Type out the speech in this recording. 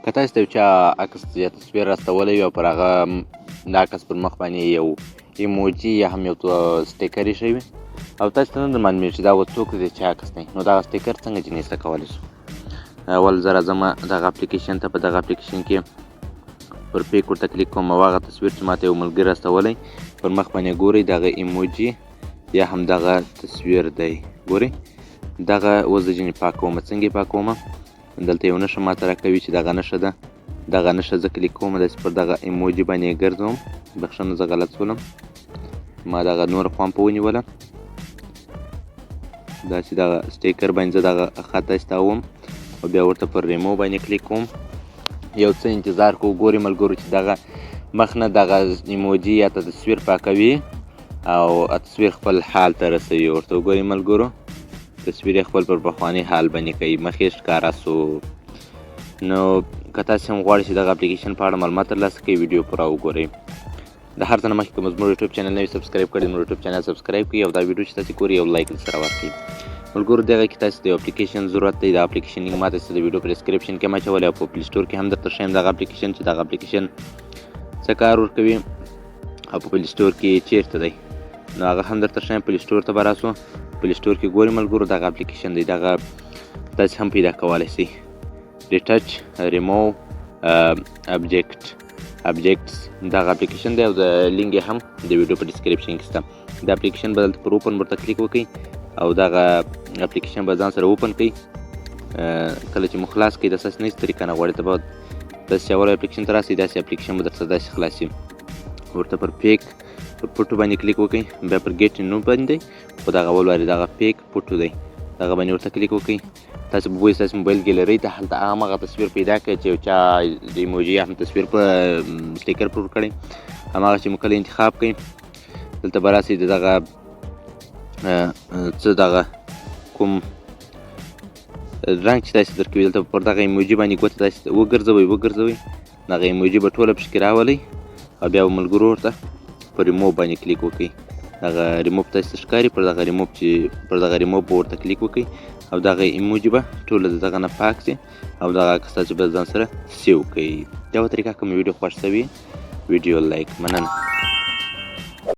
که تاسو ته یو چا عکس یا تصویر راستولی وي او پر هغه د عکس پر مخ باندې یو ایموجي یا هم یو سټیکر ایښی وي او تاسو ته نه در معلومېږي چې دا اوس څوک دی، چا عکس دی، نو دغه سټیکر څنګه ځینې ایسته کولی شو؟ اول زه راځم دغه اپلیکیشن ته. په دغه اپلیکیشن کې پر pick ورته کلیک کوم او هغه تصویر چې ماته یو ملګري راستولی، پر مخ باندې ګورئ، دغه ایموجي یا هم دغه تصویر دی. ګورئ، دغه اوس زه ځینې پاکوم. څنګه یې پاکوم؟ دلته یو نښه ماته راکوي چې دغه نښه ده. دغه نښه زه کلیک کوم، داسې پر دغه ایموجي باندې یې ګرځوم. بخښنه، زه غلط شولم، ما دغه نوره خوا په ونیوله. داسې دغه سټیکر باندې زه دغه خط داسې تاووم او بیا ورته پر ریمو باندې کلیک کوم. یو څه انتظار کوو. ګوري ملګرو چې دغه مخ نه دغه ایموجي یا تصویر پاکوي او تصویر خپل حال ته رسوي. ورته وګورئ ملګرو، تصویر یې خپل پر پخواني حال باندې کوي، مخ یې ښکاره سو. نو که تاسې هم غواړئ چې دغه اپلیکیشن په اړه معلومات ترلاسه کړئ، ویډیو پوره وګورئ. د هر څه نه مخکې که مو زموږ یوټیوب چینل نه وي subscribe کړی، زموږ یوټیوب چینل subscribe کړئ او دا ویډیو چې تاسې ګورئ، یو like سره ورکړئ. ملګرو، دغه کې تاسې د یو اپلیکیشن ضرورت دی. دا اپلیکیشن لینک ما تاسې د ویډیو په description کې هم اچولی او په Play Store کې هم درته ښیم دغه اپلیکیشن، چې دغه اپلیکیشن څه کار ورکوي او په Play Store کې چیرته دی، نو هغه هم درته ښیم. Play Store ته به راسو. Play Store کې ګورئ ملګرو، دغه اپلیکیشن دی. دغه تاسې هم پیدا کولی شئ، ریټچ ریموو ابجیکټس دغه اپلیکیشن دی او د لینک یې هم د ویډیو په description کې شته. د اپلیکیشن به دلته پر open ورته کلیک وکړئ او دغه اپلیکیشن به ځان سره open کړئ. کله چې مو خلاص کړئ، داسې نه طریقه نه غواړي، ته به داسې اول اپلیکیشن ته راسئ، داسې اپلیکیشن به درته داسې خلاص شي. ورته پر pick photo باندې کلیک وکړئ، بیا پر get new باندې، خو دغه اول وارې دغه pick photo دی، دغه باندې ورته کلیک وکړئ. تاسو به وایي ستاسو موبایل ګیلرۍ ته، هلته هماغه تصویر پیدا کړئ چې یو چا د ایموجي یا هم تصویر په سټیکر پر کړی. هماغه چې مو کله انتخاب کړئ، دلته به راسئ، د دغه څه دغه کوم رنګ چې تاسې درکوي، دلته پر دغه ایموجي باندې ګوته داسې وګرځوئ وګرځوئ، دغه ایموجي به ټوله پکې راولئ او بیا به ملګرو ورته په ریموو باندې کلیک وکړئ. دغه ریموو تاسې ته ښکاري، پر دغه ریموو چې پر دغه ریموو به ورته کلیک وکړئ او دغه ایموجي به ټوله د دغه نه پاک سي او دغه عکس تاسې به ځان سره save کړئ. دا طریقه. که مو ویډیو خوښ سوي، ویډیو like. مننه.